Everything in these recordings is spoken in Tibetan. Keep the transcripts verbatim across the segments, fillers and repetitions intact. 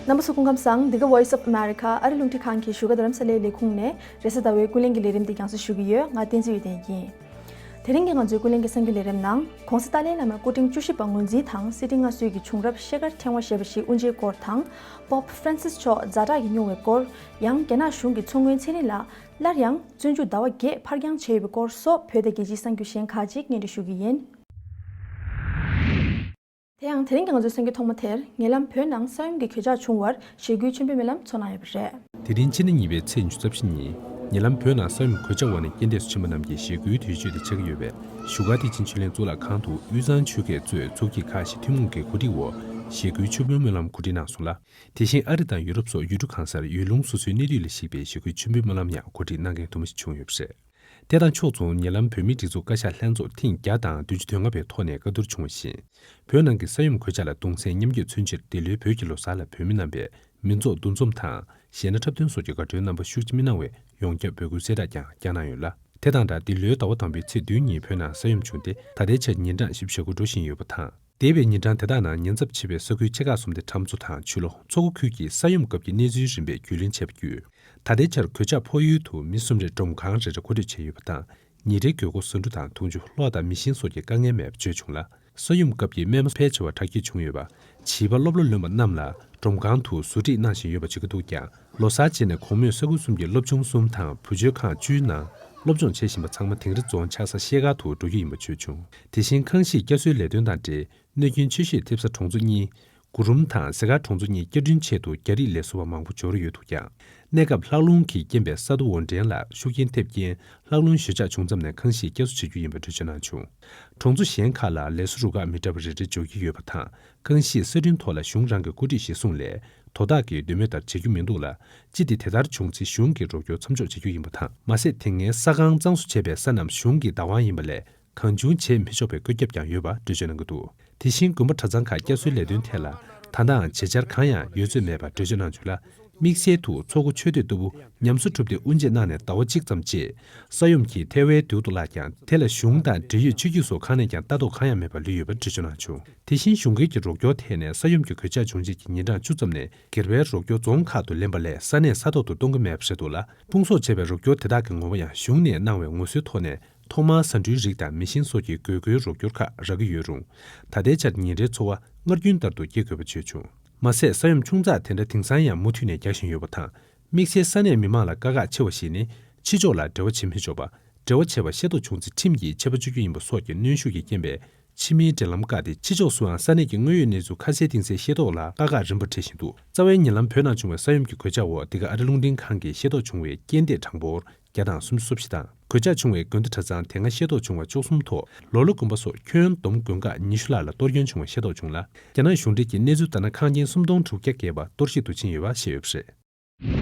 རྣམ་པ་ཚོ་སྐུ་ཁམས་བཟང་། འདི་ག་Voice of America ཨ་རི་རླུང་འཕྲིན་ཁང་གི་བཞུགས་སྒར་རྡ་རམ་ས་ལའི་ལས་ཁུངས་ནས་རེས་གཟའ་ཟླ་བའི་ཀུན་གླེང་གི་ལས་རིམ་འདི་རྒྱང་སྲིང་ཞུ་གི་ཡོད། ང་བསྟན་འཛིན་ཡོན་ཏན་ཡིན། དེ་རིང་གི་ང་ཚོའི་ཀུན་གླེང་གི་གསར་འགྱུར་ལས་རིམ་ནང་། ྋགོང་ས་ཏཱ་ལའི་བླ་མ་སྐུ་ཕྲེང་བཅུ་བཞི་པ་ངོས་འཛིན་དང་སྲིད་ཁྲི་མངའ་གསོལ་གྱི་བྱུང་རབས་ཤེལ་དཀར་ཕྲེང་བ་ཞེས་པ་ཞིག་དབུ་འབྱེད་སྐོར་དང་། Pope Francis་མཆོག་ཛ་དྲག་གིས་བསྙུང་བའི་སྐོར། ཡང་རྒྱ་ནག་གཞུང་གིས་མཚོ་སྔོན་ཚེ་རིང་ལགས་སླར་ཡང་བཙོན་འཇུག་ཟླ་བ་བརྒྱད་ཕར་འགྱངས་བྱས་ཡོད་པའི་སྐོར་སོགས། བོད་དང་རྒྱལ་སྤྱིའི་གསར་འགྱུར་གཞན་ཁག་ཅིག་སྙན་སྒྲོན་ཞུ་གི་ཡིན། དེ་ཡང་དེ་རིང་གི་ང་ཚོའི་གསར་འགྱུར་ཐོག་མ་དེར། ཉེ་ལམ་བོད་ནང་ས་ཡོམ་གྱི་གོད་ཆག་བྱུང་བར་ཞི་རྒོལ་མཆོད་འབུལ་སྨོན་ལམ་ཚོགས་གནང་ཡོད་པ་རེད། དེ་རིང་ཕྱི་ཟླ་གཉིས་པའི་ཚེས་ཉི་ཤུ་རྩ་བཞི་ཉིན། ཉེ་ལམ་བོད་ནང་ས་ཡོམ་གོད་ཆག་འོག་ནས་རྐྱེན་འདས་སུ་ཕྱིན་པ་རྣམས་ཀྱི་ཞི་རྒོལ་དུས་ཆེན་དེ་ཆགས་ཀྱི་ཡོད་པས། བཞུགས་སྒར་བདེ་ཆེན་ཆོས་གླིང་གཙུག་ལག་ཁང་དུ་དབུས་གཙང་ཆོལ་ཁ་གཙོས་ཚོགས་སྐྱིད་ཁག་ཞིག་ཐུན་མོང་གི་གོ་སྒྲིག་འོག་ཞི་རྒོལ་མཆོད་འབུལ་སྨོན་ལམ་གོ་སྒྲིག་གནང་སོང་ལ། དེ་བཞིན་ཨ་རི་དང་ཡུ་རོབ་སོགས་ཡུལ་གྲུ་གང་སར་ཡུལ་ལུང་སོ་སོའི་གནས་སྡུད་ལ་གཞིགས་པའི་ཞི་རྒོལ་མཆོད་འབུལ་སྨོན་ལམ་ཡང་གོ་སྒྲིག་གནང་མཁན་དུ་མ་ཞིག་བྱུང་ཡོད་པ་རེད། དེ་དང་ཕྱོགས་མཚུངས། ཉེ་ལམ་བོད་མིའི་སྒྲིག་འཛུགས་བཀའ་ཤག་ལྷན་ཚོགས་ཐེངས་བརྒྱ་དང་བདུན་ཅུ་དོན་ལྔ་པའི་ཐོག་ནས་བཀའ་བསྡུར་བྱུང་བ་བཞིན། བོད་ནང་གི་ས་ཡོམ་གོད་ཆག་ལ་གདུང་སེམས་མཉམ་སྐྱེད་མཚོན་ཕྱིར། འདི་ལོའི་བོད་ཀྱི་ལོ་གསར་ལ་བོད་མི་རྣམ་པས་མི་ཚོགས་འདུ་འཛོམས་དང་། གཞས་སྣ་འཁྲབ་སྟོན་སོགས་ཀྱི་དགའ་སྤྲོའི་རྣམ་པ་ཤུགས་ཆེ་མི་གནང་བའི་ཡོངས་ཁྱབ་འབོད་སྐུལ་གསལ་བསྒྲགས་ཀྱང་བསྐྱངས་གནང་ཡོད་ལ། དེ་དང་སྦྲགས། འདི་ལོའི་ཟླ་བ་དང་པོའི་ཚེས་བདུན་ཉིན་བོད་ནང་ས་ཡོམ་བྱུང་སྟེ། ད་ལྟའི་ཆར་ཉིན་གྲངས་བཞི་བཅུ་ཞེ་དགུ་འགྲོ་བཞིན་ཡོད་པ་དང་། འདས་པའི་ཉིན་གྲངས་དེ་དག་ནང་ཉེན་ཚབས་ཆེ་བའི་ས་ཁུལ་ཆེ་ཁག་གསུམ་སྟེ། ཁྲབ་མཚོ་དང་ཆུ་ལོག་མཚོ་སྒོ་ཁུལ་གྱི་ས་ཡོམ་སྐབས་ཀྱི་གནས་ཚུལ་རིམ་པས་རྒྱུས་ལོན་བྱས་པ་བརྒྱུད། ད་ལྟའི་ཆར་གོད་ཆག་ཕོག་ཡུལ་དུ་མི་གསུམ་རེ་སྒྲོམ་ཁང་རེ་རེ་མཁོ་སྤྲོད་བྱས་ཡོད་པ་དང་། ཉིན་རེའི་དགོས་མཁོ་ཟ་འབྲུ་དང་འཐུང་ཆུ། གློག་དང་མེ་ཤིང་སོགས་ཀྱི་དཀའ་ངལ་མེད་པ་བརྗོད་བྱུང་ལ། ས་ཡོམ་སྐབས་ཀྱི་རྨས་མ་ཕལ་ཆེ་བ་དྲག་སྐྱེད་བྱུང་ཡོད་པ། བྱིས་པ་སློབ་གྲྭ་ལོན་པ་རྣམས་ལ་སྒྲོམ་ཁང་དུ་བཟོ་སྒྲིག་གནང་བཞིན་ཡོད་པ་བརྗོད་ཀྱི་འདུག་ཀྱང་། ལོ་གསར་རྗེས་ནས་གོང་སྨོས་ས་ཁུལ་གསུམ་གྱི་སློབ་ཆུང་གསུམ་དང་བུ་བཅོལ་ཁང་བཅུའི་ནང་སློབ་སྦྱོང་བྱེད་བཞིན་པ་ཚང་མ་དིང་རི་རྫོང་ཆགས་ས་ཤེལ་དཀར་དུ་འགྲོ་རྒྱུ་ཡིན་པ་བརྗོད་བྱུང་། དེ་བཞིན་ཁང་གཞིས་བསྐྱར་གསོའི་ལས་དོན་དང་འབྲེལ། གནོད་སྐྱོན་ཆེ་ཤོས་ཐེབས་ས་གྲོང་ཚོ་གཉིས། གུ་རུམ་དང་ཟས་དཀར་གྲོང་ཚོ་གཉིས་བསྐྱར་སྐྲུན་ཆེད་དུ་རྒྱ་རིགས་ལས་བཟོ་བ་མང་པོ་འབྱོར་ཡོད་འདུག་ཀྱང་། གནས་སྐབས་ལྷགས་རླུང་གི་རྐྱེན་པས་ས་རྡོ་འོར་འདྲེན་ལ་ཤུགས་རྐྱེན་ཐེབས་རྐྱེན། ལྷགས་རླུང་ཞོད་འཇགས་བྱུང་ཙམ་ནས་ཁང་གཞིས་བསྐྱར་གསོ་བྱེད་རྒྱུ་ཡིན་པ་འགྲེལ་བརྗོད་གནང་བྱུང་། གྲོང་ཚོ་གཞན་ཁག་ལ་ལས་བཟོ་རུ་ཁག་མི་འདྲ་བ་རེ་རེ་འབྱོར་གྱི་ཡོད་པ་དང་། ཁང་གཞིས་གསར་སྐྲུན་ཐོག་ལ་གཞུང་རང་གི་བཀོད་སྒྲིག་གཞིར་བཟུང་ལས། དོ་བདག་གིས་འདོད་མོས་ལྟར་བྱེད་རྒྱུ་མི་འདུག་ལ། ཅི་སྟེ་དེ་ལྟར་བྱུང་ཚེ་གཞུང་གིས་རོགས་སྐྱོར་མཚམས་འཇོག་བྱེད་རྒྱུ་ཡིན་པ་དང་། མ་ཟད། དེ་སྔའི་ས་ཁང་གཙང་བཟོ་བྱས་པའི་ས་རྣམས་གཞུང་གི་བདག་དབང་ཡིན་པ་ལས། གང་བྱུང་བྱེད་མི་ཆོག་པའི་བཀོད་ཁྱབ་ཀྱང་ཡོད་པ་འགྲེལ་བརྗོད་གནང་གི་འདུག་དེ་བཞིན་དགོན་པ་གྲྭ་ཚང་ཁག་བསྐྱར་གསོའི་ལས་དོན་ཐད་ལ་ད་ལྟའང་བྱེད་འཆར་གང་ཡང་ཡོད་ཚོད་མེད་པ་འགྲེལ་བརྗོད་གནང་བྱུང་ལ། དམིགས་བསལ་དུ་ཚོགས་འཁོར་མཆོད་རྟེན་ལྟ་བུ་ཉམས་གསོ་གྲུབ་སྟེ་དབུ་འབྱེད་གནང་ནས་ཟླ་བ་གཅིག་ཙམ་རྗེས་ས་ཡོམ་གྱིས་ཐལ་བའི་རྡུལ་དུ་བརླགས་ཀྱང་། དེ་ལ་གཞུང་དང་འབྲེལ་ཡོད་ཆོས་བརྒྱུད་སོགས་གང་ནས་ཀྱང་ལྟ་རྟོག་གང་ཡང་མེད་པར་ལུས་ཡོད་པ་འགྲེལ་བརྗོད་གནང་བྱུང་། དེ་བཞིན་གཞུང་སྒེར་གྱི་རོགས་སྐྱོར་ཐད་ནས་ས་ཡོམ་གྱི་གོད་ཆག་བྱུང་རྗེས་ཀྱི་ཉིན་གྲངས་བཅུ་ཙམ་ནས་སྒེར་པའི་རོགས་སྐྱོར་རྫོང་ཁག་ཏུ་ལེན་པ་ལས་ས་གནས་ས་ཐོག་ཏུ་གཏོང་གི་མེད་པ་རེད་འདུག་ལ། སྤུངས་གསོག་བྱས་པའི་རོགས་སྐྱོར་དེ་དག་གི་ངོ་བོ་ཡང་གཞུང་ནས་གནང་བའི་ངོ་སོའི་ཐོག་ནས། ཐོག་མར་ཟ་འབྲུའི་རིགས་དང་མེ་ཤིང་སོགས་ཀྱི་དགོས་མཁོའི་རོགས་སྐྱོར་ཁག་རག་གི་ཡོད་རུང་། ད་ལྟའི་ཆར་ཉིན་རེའི་འཚོ་བ་སྔར་རྒྱུན་ལྟར་དུ་སྐྱེལ་དགོས་པ་བརྗོད་བྱུང་། མ་ཟད། ས་ཡོམ་ཆུང་ཙག་དེ་འདྲ་དེང་སང་ཡང་མུ་མཐུད་ནས་རྒྱག་བཞིན་ཡོད་པ་དང་། དམིགས་བསལ་ས་གནས་མི་མང་ལ་དཀའ་ཁག་ཆེ་བ་ཞིག་ནི། ཕྱི་ཕྱོགས་ལ་འབྲེལ་བ་བྱེད་མི་ཆོག་པ། འབྲེལ་བ་བྱས་པ་ཤེས་རྟོགས་བྱུང་ཚེ་ཁྲིམས་ཀྱིས་ཆད་པ་གཅོད་རྒྱུ་ཡིན་པ་སོགས་ཀྱི་གནོན་ཤུགས་ཀྱི་རྐྱེན་པས། ཕྱི་མིའི་འབྲེལ་ལམ་བཀག་སྟེ། ཕྱི་ཕྱོགས་སུའང་ས་གནས་ཀྱི་དངོས་ཡོད་གནས་ཚུལ་ཁ་གསལ་གཏིང་གསལ་ཤེས་རྟོགས་ལ་དཀའ་ཁག་རིམ་པར་འཕྲད་བཞིན་འདུག་རྩ་བའི་ཉེ་ལམ་བོད་ནང་བྱུང་བའི་ས་ཡོམ་གྱི་གོད་ཆག་འོག་འདི་ག་ཨ་རི་རླུང་འཕྲིན་ཁང་གིས་ཤེས་རྟོགས་བྱུང་བའི་རྐྱེན་འདས་གྲངས་འབོར་བརྒྱ་དང་སུམ་ཅུ་སོ་བཞི་དང་། གོད་ཆག་བྱུང་བའི་དགོན་སྡེ་གྲྭ་ཚང་དེ་སྔ་ཤེས་རྟོགས་བྱུང་བ་བཅུ་གསུམ་ཐོག་ལོ་ལོ་དགོན་པ་སོགས་ཁྱོན་བསྡོམས་དགོན་ཁག་ཉི་ཤུ་ལྷག་ལ་གཏོར་སྐྱོན་བྱུང་བ་ཤེས་རྟོགས་བྱུང་ལ། རྒྱ་ནག་གཞུང་འབྲེལ་གྱི་གནས་ཚུལ་ལྟར་ན། ཁང་ཆེན་སུམ་སྟོང་དྲུག་བརྒྱ་བརྒལ་བ་གཏོར་བཤིག་ཏུ་ཕྱིན་ཡོད་པ་བཤད་ཡོད་པ་རེད།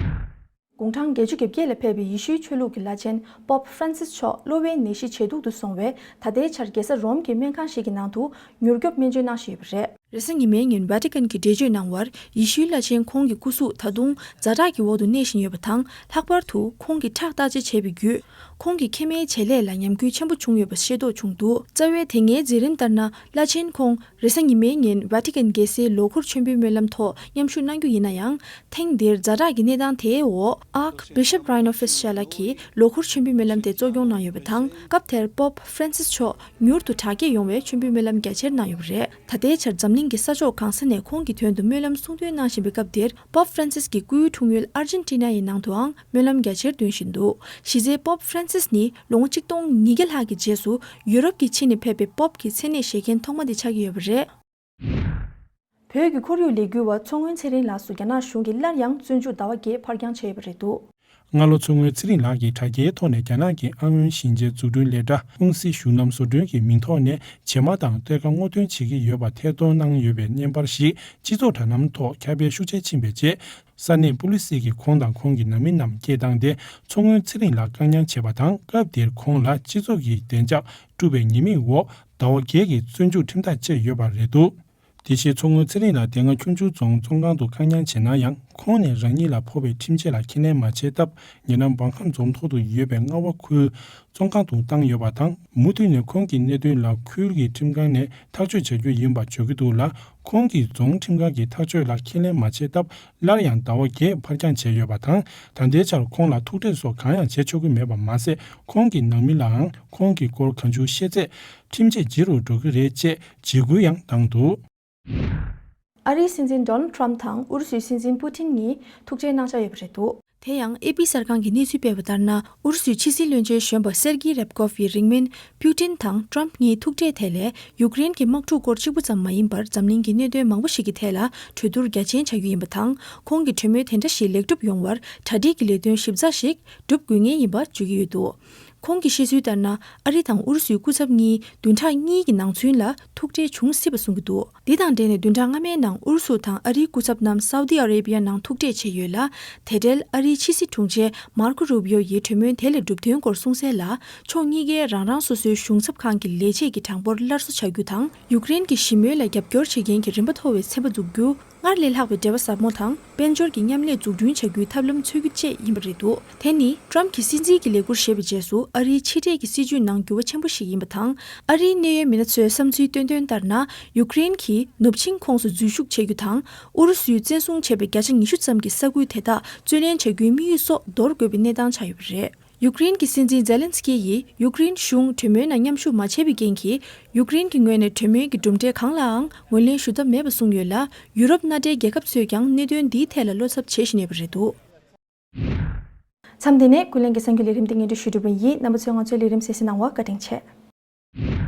དགུང་གྲངས་བརྒྱད་ཅུ་གྱ་བརྒྱད་ལ་ཕེབས་པའི་ཡེ་ཤུའི་ཆོས་ལུགས་ཀྱི་བླ་ཆེན་Pope Francis་མཆོག་གློ་བའི་ནད་གཞི་ཇེ་སྡུག་ཏུ་སོང་བས། ད་ལྟའི་ཆར་རྒྱལ་ས་རོམ་གྱི་སྨན་ཁང་ཞིག་གི་ནང་དུ་མྱུར་སྐྱོབ་སྨན་བཅོས་གནང་བཞིན་ཡོད་པ་རེད། རེས་གཟའ་ཉི་མའི་ཉིན་Vatican་གྱིས་འགྲེལ་བརྗོད་གནང་བར། ཡེ་ཤུའི་བླ་ཆེན་ཁོང་གི་སྐུ་གཟུགས་ད་དུང་ཛ་དྲག་གི་འོག་ཏུ་གནས་བཞིན་ཡོད་པ་དང་། ལྷག་པར་དུ་ཁོང་གི་ཁྲག་བརྟག་དཔྱད་བྱས་པའི་བརྒྱུད། ཁོང་གི་མཁལ་མའི་བྱེད་ལས་ལ་ཉམས་རྒུད་ཆེན་པོ་བྱུང་ཡོད་པ་ཤེས་རྟོགས་བྱུང་འདུག་རྩ་བའི་དེ་སྔའི་མཛད་རིམ་ལྟར་ན། བླ་ཆེན་ཁོང་རེས་གཟའ་ཉི་མའི་ཉིན་Vatican་རྒྱལ་སའི་ལོ་འཁོར་མཆོད་འབུལ་སྨོན་ལམ་ཐོག་མཉམ་ཞུགས་གནང་རྒྱུ་ཡིན་ན་ཡང་། ཐེངས་འདིར་ཛ་དྲག་གི་གནས་སྟངས་དེའི་འོག Archbishop Reinhold Fischer་ལགས་ཀྱིས་ལོ་འཁོར་མཆོད་འབུལ་སྨོན་ལམ་དེ་གཙོ་སྐྱོང་གནང་ཡོད་པ་དང་། སྐབས་དེར་Pope Francis་མཆོག་མྱུར་དུ་དྲག་སྐྱེད་ཡོང་བའི་མཆོད་འབུལ་སྨོན་ལམ་རྒྱ་ཆེར་གནང་ཡོད་པ་རེད། ད་ལྟའི་ཆར་འཛམ་གླིང་གི་ས་ཕྱོགས་གང་ས་ནས་ཁོང་གི་དོན་དུ་སྨོན་ལམ་གསུང་འདོན་གནང་བཞིན་པའི་སྐབས་འདིར། Pope Francis་གྱི་སྐུའི་འཁྲུངས་ཡུལ་ཨར་ཇན་ཊི་ན་ཡི་ནང་དུའང་སྨོན་ལམ་རྒྱ་ཆེར་འདོན་བཞིན་འདུག་གཞི་རྩའི་Pope Francis་ནི་ལོ་ངོ་ཆིག་སྟོང་ཉིས་བརྒྱ་ལྷག་གི་རྗེས་སུ་ཡུ་རོབ་ཀྱི་ཕྱི་ནས་ཕེབས་པའི་Pope་གི་མཚན་གནས་བཞེས་མཁན་ཐོག་མ་དེ་ཆགས་ཀྱི་ཡོད་པ་རེད། བོད་ཀྱི་ཁོར་ཡུག་ལས་འགུལ་བ་མཚོ་སྔོན་ཚེ་རིང་ལགས་སུ་རྒྱ་ནག་གཞུང་གིས་སླར་ཡང་བཙོན་འཇུག་ཟླ་བ་བརྒྱད་ཕར་འགྱངས་བྱས་ཡོད་པ་རེད་འདུག་སྔ་ལོ་མཚོ་སྔོན་ཚེ་རིང་ལགས་ཀྱིས་དྲ་རྒྱའི་ཐོག་ནས་རྒྱ་ནག་གི་ཨང་ཝུན་ཞིང་ཆེན་འཛུགས་སྐྲུན་ལས་གྲྭ་ཀུང་སི་གཞུང་ལམ་བཟོ་སྐྲུན་གྱི་མིང་ཐོག་ནས་བྱེ་མ་དང་གཏེར་ཁ་སྔོག་འདོན་བྱེད་ཀྱི་ཡོད་པ་ཐེར་གཏོང་གནང་ཡོད་པའི་བརྙན་པར་ཞིག་སྤྱི་ཚོགས་དྲ་ལམ་ཐོག་ཁྱབ་སྤེལ་ཤུགས་ཆེ་ཕྱིན་པའི་རྗེས། ས་གནས་པུ་ལི་སི་གིས་ཁོང་དང་ཁོང་གི་ནང་མི་རྣམས་སྐད་བཏང་སྟེ། མཚོ་སྔོན་ཚེ་རིང་ལགས་བཀག་ཉར་བྱས་པ་དང་། སྐབས་དེར་ཁོང་ལ་སྤྱི་ཚོགས་ཀྱི་བདེ་འཇགས་སྒྲུབ་པའི་ཉེས་དམིགས་འོག་ཟླ་བ་བརྒྱད་ཀྱི་བཙོན་འཇུག་ཁྲིམས་ཐག་བཅད་ཡོད་པ་རེད་འདུག་དེ་བཞིན་མཚོ་སྔོན་ཚེ་རིང་ལགས་དེ་སྔ་ཁྱུང་མཆུ་རྫོང་བཙོན་ཁང་དུ་བཀག་ཉར་བྱས་ན་ཡང་ཁོང་ནས་རང་ཉིད་ལ་ཕོག་པའི་ཁྲིམས་ཆད་ལ་ཁས་ལེན་མ་བྱས་སྟབས་ཉེ་ལམ་བང་ཁམས་རྫོང་ཐོག་ཏུ་ཡོད་པའི་རྔ་བ་ཁུལ་བཙོན་ཁང་དུ་བཏང་ཡོད་པ་དང་མུ་མཐུད་ནས་ཁོང་གི་གནད་དོན་ལ་ཁུལ་གྱི་ཁྲིམས་ཁང་ནས་ཐག་གཅོད་བྱ་རྒྱུ་ཡིན་པ་བརྗོད་ཀྱི་འདུག་ལ། ཁོང་གིས་རྫོང་ཁྲིམས་ཁང་གི་ཐག་གཅོད་ལ་ཁས་ལེན་མ་བྱས་སྟབས་སླར་ཡང་ཟླ་བ་བརྒྱད་ཕར་འགྱངས་བྱས་ཡོད་པ་དང་། ད་ལྟའི་ཆར་ཁོང་ལ་ཐུག་འཕྲད་སོགས་གང་ཡང་བྱེད་ཆོག་གི་མེད་པ་མ་ཟད། ཁོང་གི་ནང་མི་ལའང་ཁོང་གི་སྐོར་གང་བྱུང་ཤེས་ཚེ་ཁྲིམས་ཆད་ལྗི་རུ་འགྲོ་གི་རེད་ཅེས་འཇིགས་སྐུལ་ཡང་བཏང་འདུག། ཨ་རིའི་སྲིད་འཛིན་ཌོ་ནལ་ཊམ་དང་ཨུ་རུ་སུའི་སྲིད་འཛིན་པུ་ཏིན་གཉིས་ཐུག་འཕྲད་གནང་འཆར་ཡོད་པ་རེད་འདུག། དེ་ཡང་ཨེ་པི་གསར་ཁང་གིས་གནས་ཚུལ་སྤེལ་བ་ལྟར་ན། ཨུ་རུ་སུའི་ཕྱི་སྲིད་བློན་ཆེན་གཞོན་པ་སེར་གྱི་རེབ་ཀོབ་ཡིས་རིང་མིན་པུ་ཏིན་དང་ཊམ་གཉིས་ཐུག་འཕྲད་ཐད་ལས། ཡུཀ་རེན་གྱི་དམག་འཁྲུག་སྐོར་གཅིག་པུ་ཙམ་མ་ཡིན་པར་འཛམ་གླིང་གི་གནད་དོན་མང་པོ་ཞིག་གི་ཐད་ལ་གྲོས་བསྡུར་རྒྱ་ཆེན་བྱ་རྒྱུ་ཡིན་པ་དང་། ཁོང་གི་གྲོས་མོལ་དེ་འདྲ་ཞིག་ལེགས་གྲུབ་ཡོང་བར་གྲ་སྒྲིག་གི་ལས་དོན་ཞིབ་ཚགས་ཤིག་སྒྲུབ་དགོས་ངེས་ཡིན་པ་བརྗོད་ཀྱི་ཡོད་འདུག། ཁོང་གིས་བཤད་ཚུལ་ལྟར་ན། ཨ་རི་དང་ཨུ་རུ་སུའི་སྐུ་ཚབ་གཉིས་བདུན་ཕྲག་གཉིས་ཀྱི་ནང་ཚུན་ལ་ཐུག་འཕྲད་འབྱུང་སྲིད་པ་གསུང་གི་འདུག། འདི་དང་འབྲེལ་ནས་བདུན་ཕྲག་སྔ་མའི་ནང་ཨུ་རུ་སུ་དང་ཨ་རིའི་སྐུ་ཚབ་རྣམས་སའུ་ཏི་ཨ་རེ་བྷི་ཡ་ནང་ཐུག་འཕྲད་བྱས་ཡོད་ལ། དེ་འབྲེལ་ཨ་རིའི་ཕྱི་སྲིད་དྲུང་ཆེ་མར་ཁོ་རུ་བྷི་ཡོ་ཡིས་གྲོས་མོལ་དེ་ལས་གྲུབ་དོན་སྐོར་གསུངས་གསལ་ལ། ཕྱོགས་གཉིས་ཀས་རང་རང་སོ་སོའི་གཞུང་ཚབ་ཁང་གི་ལས་བྱེད་ཀྱི་གྲངས་འབོར་སླར་གསོ་བྱ་རྒྱུ་དང་། ཡུཀ་རེན་གྱི་ཞི་མོལ་ལ་རྒྱབ་སྐྱོར་བྱེད་མཁན་གྱི་རིམ་པ་མཐོ་བའི་ཚན་པ་འཛུགས་རྒྱུ། སྔར་ལས་ལྷག་པའི་འབྲེལ་བ་ཟབ་མོ་དང་དཔལ་འབྱོར་གྱི་མཉམ་ལས་འཛུགས་སྐྲུན་བྱ་རྒྱུའི་ཐབས་ལམ་འཚོལ་རྒྱུ་བཅས་ཡིན་པ་རེད་འདུག། དེ་ནི་ཊམ་གྱིས་སྲིད་འཛིན་གྱི་ལས་འཁུར་བཞེས་པའི་རྗེས་སུ་ཨ་རིའི་ཕྱི་འབྲེལ་གྱི་སྲིད་བྱུས་ནང་འགྱུར་བ་ཆེན་པོ་ཞིག་ཡིན་པ་དང་། ཨ་རིའི་གནད་ཡོད་མི་སྣ་ཚོས་བསམ་ཚུལ་སྟོན་དོན་ལྟར་ན། ཡུཀ་རེན་གྱིས་ནུབ་ཆིངས་ཁོངས་སུ་འཛུལ་ཞུགས་བྱེད་རྒྱུ་དང་། ཨུ་རུ་སུས་བཙན་བཟུང་བྱས་པའི་བརྒྱ་ཆ་ཉི་ཤུ་ཙམ་གྱི་ས་ཁུལ་དེ་དག་རྩོད་ལེན་བྱ་རྒྱུའི་དམིགས་ཡུལ་སོགས་འདོར་དགོས་པའི་གནས་སྟངས་ཆགས་ཡོད་པ་རེད། ཡུཀ་རེན་གྱི་སྲིད་འཛིན་ཛེ་ལན་སི་ཀི་ཡིས་ཡུཀ་རེན་གཞུང་གྲོས་མོལ་ནང་མཉམ་ཞུགས་མ་བྱས་པའི་རྐྱེན་གྱིས། ཡུཀ་རེན་གྱི་ངོས་ནས་གྲོས་མོལ་གྱི་གྲུབ་འབྲས་གང་ལའང་ངོས་ལེན་ཞུ་ཐབས་མེད་པ་གསུངས་ཡོད་ལ། ཡུ་རོབ་མནའ་འབྲེལ་རྒྱལ་ཁབ་ཚོས་ཀྱང་གནད་དོན་འདིའི་ཐད་ལ་བློ་འཚབ་བྱེད་བཞིན་ཡོད་པ་རེད་འདུག། མཚམས་འདི་ནས་ཀུན་གླེང་གི་གསར་འགྱུར་ལས་རིམ་འདི་སྙན་སྒྲོན་ཞུ་གྲུབ་པ་ཡིན། རྣམ་པ་ཚོས་ང་ཚོའི་ལས་རིམ་གསན་གཟིགས་གནང་བར་བཀའ་དྲིན་ཆེ།